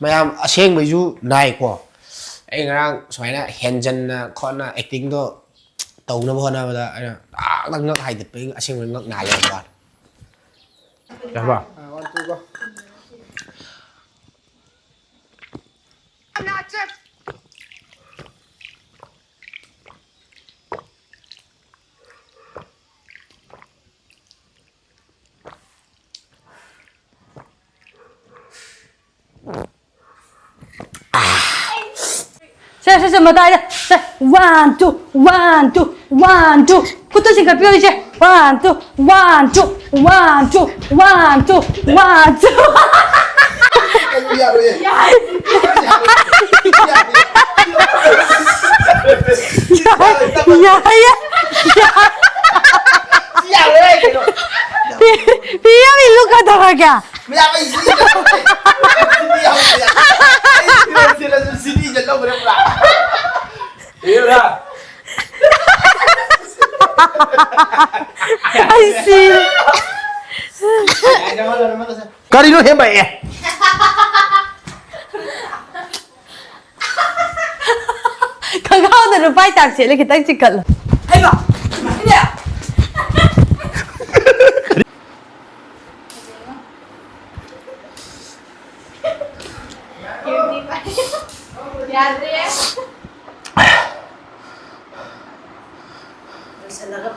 ꯃꯌꯥꯝ ꯑꯁꯦꯡꯕꯩꯁꯨ ꯅꯥꯏꯀꯣ꯫ ꯑꯩ ꯉꯔꯥꯡ ꯁꯨꯃꯥꯏꯅ ꯍꯦꯟꯖꯟꯅ ꯈꯣꯠꯅ acting ꯗꯣ ꯇꯧꯅꯕ ꯍꯣꯠꯅꯕꯗ ꯑꯩꯅ ꯇꯥꯛ ꯇꯥꯛ ꯉꯛ ꯍꯥꯏꯗꯠꯄꯒꯤ ꯑꯁꯦꯡꯕꯩ ꯉꯛ ꯅꯥ ꯂꯩꯔꯝꯕ ꯋꯥꯅꯤ꯫ ꯌꯥꯕ? ꯁꯦ, ꯁꯦ, ꯁꯦ, ꯃꯇꯥꯏꯗ, ꯁꯦ꯫ One, two, one, two, one, two. ꯈꯨꯠꯇ ꯆꯤꯡꯈꯠꯄꯤꯌꯣ, ꯏꯆꯦ. One, two, one, two, one, two, one, two, one, two. ꯌꯥꯔꯣꯏꯌꯦ꯫ ꯌꯥꯏ, ꯌꯥꯏ, ꯌꯥꯏ꯫ ꯄꯤ-, ꯄꯤꯔꯝꯃꯤ, ꯂꯨ ꯀꯩꯗꯧꯔꯒꯦ? ꯃꯌꯥꯝ ꯑꯩ ꯁꯤꯗꯤ ꯌꯥꯎꯗꯦ꯫ ꯁꯤꯗꯤ ꯌꯥꯎꯗꯦ꯫ ꯑꯩ ꯐꯤꯔꯣꯜ ꯁꯦꯠꯂꯁꯨ ꯁꯤꯗꯤ ꯆꯠꯂꯧꯕꯅꯦ ꯄꯨꯔꯥ꯫ ꯏꯕ꯭ꯔꯥ? ꯑꯩ ꯁꯤꯔꯦ꯫ ꯀꯔꯤꯅꯣ ꯍꯦꯝꯕ ꯑꯦ? ꯈꯪꯒꯥꯎꯗ ꯅꯨꯄꯥꯏ ꯇꯥꯏꯞ ꯁꯦꯠꯂꯦ, ꯈꯤꯇꯪ ꯆꯤꯡꯈꯠꯂꯣ꯫ ꯍꯩꯃꯥ! ꯏꯅꯦ! ꯌꯥꯗ꯭ꯔꯦ꯫ ꯂꯣꯏꯁꯜꯂꯒ